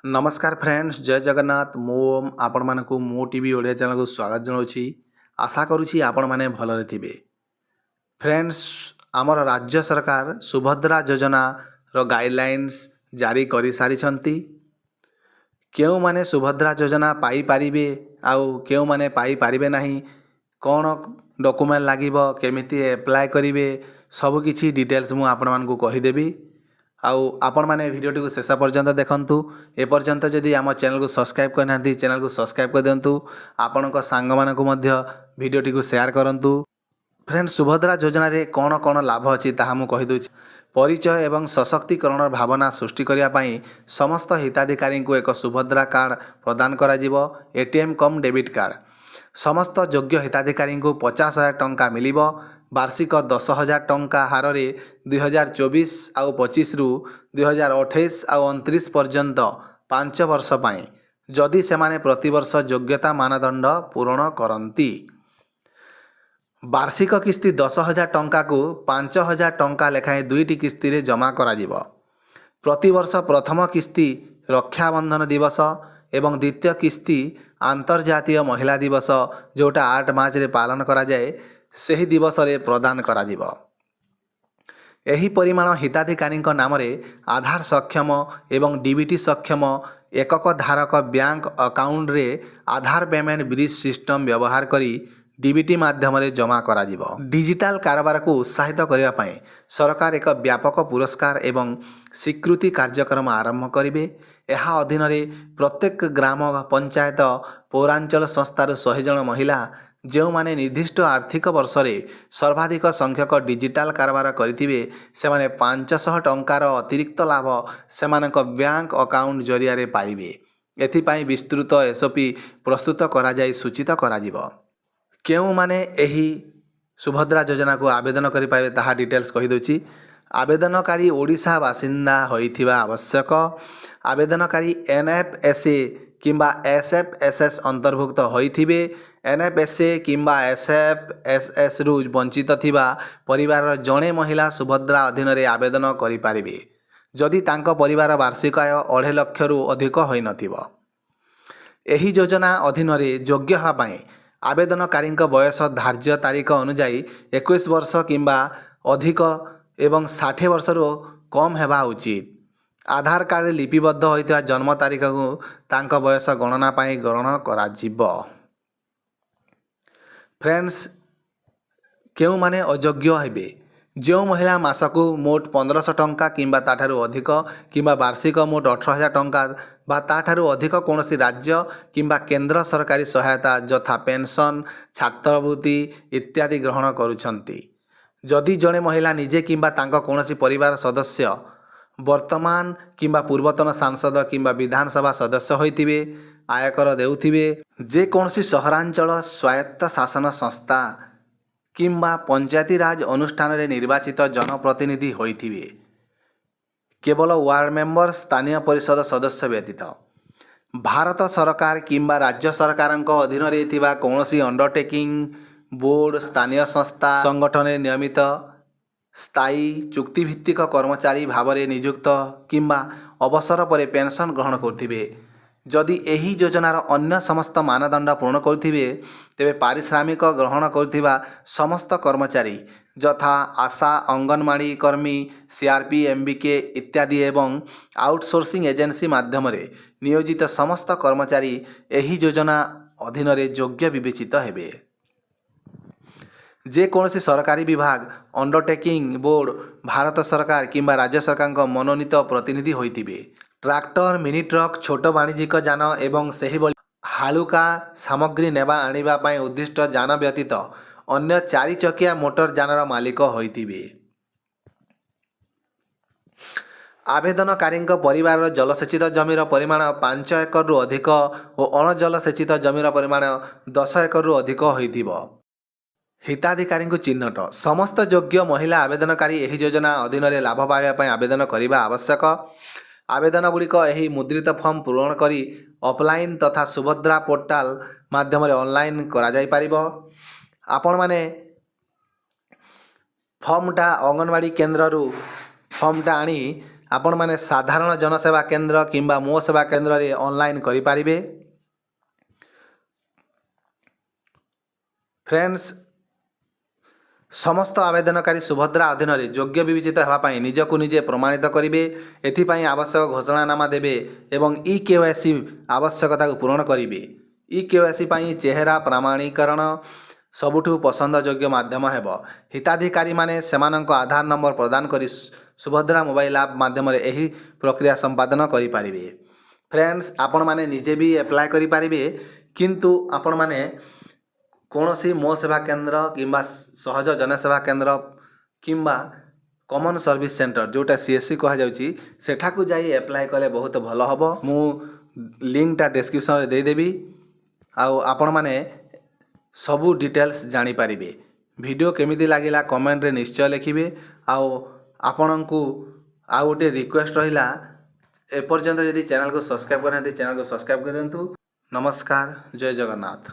ନମସ୍କାର ଫ୍ରେଣ୍ଡସ୍, ଜୟ ଜଗନ୍ନାଥ। ମୁଁ ଓମ୍, ଆପଣମାନଙ୍କୁ ମୋ ଟିଭି ଓଡ଼ିଆ ଚ୍ୟାନେଲକୁ ସ୍ୱାଗତ ଜଣାଉଛି। ଆଶା କରୁଛି ଆପଣମାନେ ଭଲରେ ଥିବେ। ଫ୍ରେଣ୍ଡସ୍, ଆମର ରାଜ୍ୟ ସରକାର ସୁଭଦ୍ରା ଯୋଜନାର ଗାଇଡ଼ଲାଇନ୍ସ ଜାରି କରିସାରିଛନ୍ତି। କେଉଁମାନେ ସୁଭଦ୍ରା ଯୋଜନା ପାଇପାରିବେ ଆଉ କେଉଁମାନେ ପାଇପାରିବେ ନାହିଁ, କ'ଣ ଡକୁମେଣ୍ଟ ଲାଗିବ, କେମିତି ଆପ୍ଲାଏ କରିବେ, ସବୁକିଛି ଡିଟେଲ୍ସ ମୁଁ ଆପଣମାନଙ୍କୁ କହିଦେବି। ଆଉ ଆପଣମାନେ ଭିଡ଼ିଓଟିକୁ ଶେଷ ପର୍ଯ୍ୟନ୍ତ ଦେଖନ୍ତୁ। ଏପର୍ଯ୍ୟନ୍ତ ଯଦି ଆମ ଚ୍ୟାନେଲକୁ ସବସ୍କ୍ରାଇବ୍ କରିନାହାନ୍ତି, ଚ୍ୟାନେଲକୁ ସବସ୍କ୍ରାଇବ୍ କରିଦିଅନ୍ତୁ। ଆପଣଙ୍କ ସାଙ୍ଗମାନଙ୍କୁ ମଧ୍ୟ ଭିଡ଼ିଓଟିକୁ ସେୟାର କରନ୍ତୁ। ଫ୍ରେଣ୍ଡ, ସୁଭଦ୍ରା ଯୋଜନାରେ କ'ଣ କ'ଣ ଲାଭ ଅଛି, ତାହା ମୁଁ କହିଦେଉଛି। ପରିଚୟ ଏବଂ ସଶକ୍ତିକରଣର ଭାବନା ସୃଷ୍ଟି କରିବା ପାଇଁ ସମସ୍ତ ହିତାଧିକାରୀଙ୍କୁ ଏକ ସୁଭଦ୍ରା କାର୍ଡ଼ ପ୍ରଦାନ କରାଯିବ, ATM cum debit card. ସମସ୍ତ ଯୋଗ୍ୟ ହିତାଧିକାରୀଙ୍କୁ 50,000 ଟଙ୍କା ମିଳିବ, ବାର୍ଷିକ 10,000 ଟଙ୍କା ହାରରେ 2024 ଆଉ 25ରୁ 2028 ଆଉ 29 ପର୍ଯ୍ୟନ୍ତ 5 ବର୍ଷ ପାଇଁ, ଯଦି ସେମାନେ ପ୍ରତିବର୍ଷ ଯୋଗ୍ୟତା ମାନଦଣ୍ଡ ପୂରଣ କରନ୍ତି। ବାର୍ଷିକ କିସ୍ତି 10,000 ଟଙ୍କାକୁ 5,000 ଟଙ୍କା ଲେଖାଏଁ ଦୁଇଟି କିସ୍ତିରେ ଜମା କରାଯିବ। ପ୍ରତିବର୍ଷ ପ୍ରଥମ କିସ୍ତି ରକ୍ଷାବନ୍ଧନ ଦିବସ ଏବଂ ଦ୍ୱିତୀୟ କିସ୍ତି ଆନ୍ତର୍ଜାତୀୟ ମହିଳା ଦିବସ, ଯେଉଁଟା 8 ମାର୍ଚ୍ଚରେ ପାଳନ କରାଯାଏ, ସେହି ଦିବସରେ ପ୍ରଦାନ କରାଯିବ। ଏହି ପରିମାଣ ହିତାଧିକାରୀଙ୍କ ନାମରେ ଆଧାର ସକ୍ଷମ ଏବଂ ଡିବିଟି ସକ୍ଷମ ଏକକ ଧାରକ ବ୍ୟାଙ୍କ ଆକାଉଣ୍ଟରେ ଆଧାର ପେମେଣ୍ଟ ବ୍ରିଜ୍ ସିଷ୍ଟମ୍ ବ୍ୟବହାର କରି ଡିବିଟି ମାଧ୍ୟମରେ ଜମା କରାଯିବ। ଡିଜିଟାଲ କାରବାରକୁ ଉତ୍ସାହିତ କରିବା ପାଇଁ ସରକାର ଏକ ବ୍ୟାପକ ପୁରସ୍କାର ଏବଂ ସ୍ୱୀକୃତି କାର୍ଯ୍ୟକ୍ରମ ଆରମ୍ଭ କରିବେ। ଏହା ଅଧୀନରେ ପ୍ରତ୍ୟେକ ଗ୍ରାମ ପଞ୍ଚାୟତ, ପୌରାଞ୍ଚଳ ସଂସ୍ଥାରୁ 100 ଜଣ ମହିଳା, ଯେଉଁମାନେ ନିର୍ଦ୍ଦିଷ୍ଟ ଆର୍ଥିକ ବର୍ଷରେ ସର୍ବାଧିକ ସଂଖ୍ୟକ ଡିଜିଟାଲ କାରବାର କରିଥିବେ, ସେମାନେ 500 ଟଙ୍କାର ଅତିରିକ୍ତ ଲାଭ ସେମାନଙ୍କ ବ୍ୟାଙ୍କ ଆକାଉଣ୍ଟ ଜରିଆରେ ପାଇବେ। ଏଥିପାଇଁ ବିସ୍ତୃତ ଏସ୍ଓପି ପ୍ରସ୍ତୁତ କରାଯାଇ ସୂଚିତ କରାଯିବ। କେଉଁମାନେ ଏହି ସୁଭଦ୍ରା ଯୋଜନାକୁ ଆବେଦନ କରିପାରିବେ, ତାହା ଡିଟେଲ୍ସ କହିଦେଉଛି। ଆବେଦନକାରୀ ଓଡ଼ିଶା ବାସିନ୍ଦା ହୋଇଥିବା ଆବଶ୍ୟକ। ଆବେଦନକାରୀ ଏନ୍ ଏଫ୍ ଏସ୍ ଏ କିମ୍ବା ଏସ୍ ଏଫ୍ ଏସ୍ ଏସ୍ ଅନ୍ତର୍ଭୁକ୍ତ ହୋଇଥିବେ। ଏନ୍ ଏଫ୍ ଏସ୍ ଏ କିମ୍ବା ଏସ୍ ଏଫ୍ ଏସ୍ ଏସ୍ରୁ ବଞ୍ଚିତ ଥିବା ପରିବାରର ଜଣେ ମହିଳା ସୁଭଦ୍ରା ଅଧୀନରେ ଆବେଦନ କରିପାରିବେ, ଯଦି ତାଙ୍କ ପରିବାର ବାର୍ଷିକ ଆୟ 2.5 ଲକ୍ଷରୁ ଅଧିକ ହୋଇନଥିବ। ଏହି ଯୋଜନା ଅଧୀନରେ ଯୋଗ୍ୟ ହେବା ପାଇଁ ଆବେଦନକାରୀଙ୍କ ବୟସ ଧାର୍ଯ୍ୟ ତାରିଖ ଅନୁଯାୟୀ 21 ବର୍ଷ କିମ୍ବା ଅଧିକ ଏବଂ 60 ବର୍ଷରୁ କମ୍ ହେବା ଉଚିତ। ଆଧାର କାର୍ଡ଼ରେ ଲିପିବଦ୍ଧ ହୋଇଥିବା ଜନ୍ମ ତାରିଖକୁ ତାଙ୍କ ବୟସ ଗଣନା ପାଇଁ ଗ୍ରହଣ କରାଯିବ। ଫ୍ରେଣ୍ଡସ୍, କେଉଁମାନେ ଅଯୋଗ୍ୟ ହେବେ? ଯେଉଁ ମହିଳା ମାସକୁ ମୋଟ 1,500 ଟଙ୍କା କିମ୍ବା ତା'ଠାରୁ ଅଧିକ କିମ୍ବା ବାର୍ଷିକ ମୋଟ 18,000 ଟଙ୍କା ବା ତା'ଠାରୁ ଅଧିକ କୌଣସି ରାଜ୍ୟ କିମ୍ବା କେନ୍ଦ୍ର ସରକାରୀ ସହାୟତା, ଯଥା ପେନ୍ସନ୍, ଛାତ୍ରବୃତ୍ତି ଇତ୍ୟାଦି ଗ୍ରହଣ କରୁଛନ୍ତି। ଯଦି ଜଣେ ମହିଳା ନିଜେ କିମ୍ବା ତାଙ୍କ କୌଣସି ପରିବାର ସଦସ୍ୟ ବର୍ତ୍ତମାନ କିମ୍ବା ପୂର୍ବତନ ସାଂସଦ କିମ୍ବା ବିଧାନସଭା ସଦସ୍ୟ ହୋଇଥିବେ, ଆୟକର ଦେଉଥିବେ, ଯେକୌଣସି ସହରାଞ୍ଚଳ ସ୍ୱାୟତ୍ତ ଶାସନ ସଂସ୍ଥା କିମ୍ବା ପଞ୍ଚାୟତିରାଜ ଅନୁଷ୍ଠାନରେ ନିର୍ବାଚିତ ଜନପ୍ରତିନିଧି ହୋଇଥିବେ, କେବଳ ୱାର୍ଡ଼ ମେମ୍ବର, ସ୍ଥାନୀୟ ପରିଷଦ ସଦସ୍ୟ ବ୍ୟତୀତ, ଭାରତ ସରକାର କିମ୍ବା ରାଜ୍ୟ ସରକାରଙ୍କ ଅଧୀନରେ ଥିବା କୌଣସି ଅଣ୍ଡରଟେକିଂ, ବୋର୍ଡ଼, ସ୍ଥାନୀୟ ସଂସ୍ଥା, ସଂଗଠନରେ ନିୟମିତ, ସ୍ଥାୟୀ, ଚୁକ୍ତିଭିତ୍ତିକ କର୍ମଚାରୀ ଭାବରେ ନିଯୁକ୍ତ କିମ୍ବା ଅବସର ପରେ ପେନ୍ସନ୍ ଗ୍ରହଣ କରୁଥିବେ, ଯଦି ଏହି ଯୋଜନାର ଅନ୍ୟ ସମସ୍ତ ମାନଦଣ୍ଡ ପୂରଣ କରୁଥିବେ, ତେବେ ପାରିଶ୍ରମିକ ଗ୍ରହଣ କରୁଥିବା ସମସ୍ତ କର୍ମଚାରୀ, ଯଥା ଆଶା, ଅଙ୍ଗନବାଡ଼ି କର୍ମୀ, ସିଆର୍ପି, ଏମ୍ବିକେ ଇତ୍ୟାଦି ଏବଂ ଆଉଟସୋର୍ସିଂ ଏଜେନ୍ସି ମାଧ୍ୟମରେ ନିୟୋଜିତ ସମସ୍ତ କର୍ମଚାରୀ ଏହି ଯୋଜନା ଅଧୀନରେ ଯୋଗ୍ୟ ବିବେଚିତ ହେବେ। ଯେକୌଣସି ସରକାରୀ ବିଭାଗ, ଅଣ୍ଡରଟେକିଂ, ବୋର୍ଡ଼, ଭାରତ ସରକାର କିମ୍ବା ରାଜ୍ୟ ସରକାରଙ୍କ ମନୋନୀତ ପ୍ରତିନିଧି ହୋଇଥିବେ। ଟ୍ରାକ୍ଟର, ମିନି ଟ୍ରକ୍, ଛୋଟ ବାଣିଜ୍ୟିକ ଯାନ ଏବଂ ସେହିଭଳି ହାଲୁକା ସାମଗ୍ରୀ ନେବା ଆଣିବା ପାଇଁ ଉଦ୍ଦିଷ୍ଟ ଯାନ ବ୍ୟତୀତ ଅନ୍ୟ ଚାରି ଚକିଆ ମୋଟର ଯାନର ମାଲିକ ହୋଇଥିବେ। ଆବେଦନକାରୀଙ୍କ ପରିବାରର ଜଳସେଚିତ ଜମିର ପରିମାଣ 5 ଏକରରୁ ଅଧିକ ଓ ଅଣଜଳସେଚିତ ଜମିର ପରିମାଣ 10 ଏକରରୁ ଅଧିକ ହୋଇଥିବ। ହିତାଧିକାରୀଙ୍କୁ ଚିହ୍ନଟ। ସମସ୍ତ ଯୋଗ୍ୟ ମହିଳା ଆବେଦନକାରୀ ଏହି ଯୋଜନା ଅଧୀନରେ ଲାଭ ପାଇବା ପାଇଁ ଆବେଦନ କରିବା ଆବଶ୍ୟକ। ଆବେଦନଗୁଡ଼ିକ ଏହି ମୁଦ୍ରିତ ଫର୍ମ ପୂରଣ କରି ଅଫଲାଇନ୍ ତଥା ସୁଭଦ୍ରା ପୋର୍ଟାଲ ମାଧ୍ୟମରେ ଅନଲାଇନ୍ କରାଯାଇପାରିବ। ଆପଣମାନେ ଫର୍ମଟା ଅଙ୍ଗନବାଡ଼ି କେନ୍ଦ୍ରରୁ ଫର୍ମଟା ଆଣି ଆପଣମାନେ ସାଧାରଣ ଜନସେବା କେନ୍ଦ୍ର କିମ୍ବା ମୋ ସେବା କେନ୍ଦ୍ରରେ ଅନଲାଇନ୍ କରିପାରିବେ। ଫ୍ରେଣ୍ଡସ୍, ସମସ୍ତ ଆବେଦନକାରୀ ସୁଭଦ୍ରା ଅଧୀନରେ ଯୋଗ୍ୟ ବିବେଚିତ ହେବା ପାଇଁ ନିଜକୁ ନିଜେ ପ୍ରମାଣିତ କରିବେ। ଏଥିପାଇଁ ଆବଶ୍ୟକ ଘୋଷଣାନାମା ଦେବେ ଏବଂ ଇ କେୱାଇସି ଆବଶ୍ୟକତାକୁ ପୂରଣ କରିବେ। ଇ କେୱାଇସି ପାଇଁ ଚେହେରା ପ୍ରମାଣୀକରଣ ସବୁଠୁ ପସନ୍ଦଯୋଗ୍ୟ ମାଧ୍ୟମ ହେବ। ହିତାଧିକାରୀମାନେ ସେମାନଙ୍କ ଆଧାର ନମ୍ବର ପ୍ରଦାନ କରି ସୁଭଦ୍ରା ମୋବାଇଲ ଆପ୍ ମାଧ୍ୟମରେ ଏହି ପ୍ରକ୍ରିୟା ସମ୍ପାଦନ କରିପାରିବେ। ଫ୍ରେଣ୍ଡସ୍, ଆପଣମାନେ ନିଜେ ବି ଆପ୍ଲାଏ କରିପାରିବେ, କିନ୍ତୁ ଆପଣମାନେ କୌଣସି ମୋ ସେବା କେନ୍ଦ୍ର କିମ୍ବା ସହଜ ଜନସେବା କେନ୍ଦ୍ର କିମ୍ବା କମନ୍ ସର୍ଭିସ୍ ସେଣ୍ଟର, ଯେଉଁଟା ସିଏସସି କୁହାଯାଉଛି, ସେଠାକୁ ଯାଇ ଆପ୍ଲାଏ କଲେ ବହୁତ ଭଲ ହେବ। ମୁଁ ଲିଙ୍କଟା ଡେସ୍କ୍ରିପସନ୍ରେ ଦେଇଦେବି ଆଉ ଆପଣମାନେ ସବୁ ଡିଟେଲ୍ସ ଜାଣିପାରିବେ। ଭିଡ଼ିଓ କେମିତି ଲାଗିଲା, କମେଣ୍ଟରେ ନିଶ୍ଚୟ ଲେଖିବେ। ଆଉ ଆପଣଙ୍କୁ ଆଉ ଗୋଟିଏ ରିକ୍ୱେଷ୍ଟ ରହିଲା, ଏପର୍ଯ୍ୟନ୍ତ ଯଦି ଚ୍ୟାନେଲକୁ ସବସ୍କ୍ରାଇବ୍ କରିନାହାନ୍ତି, ଚ୍ୟାନେଲକୁ ସବସ୍କ୍ରାଇବ୍ କରିଦିଅନ୍ତୁ। ନମସ୍କାର, ଜୟ ଜଗନ୍ନାଥ।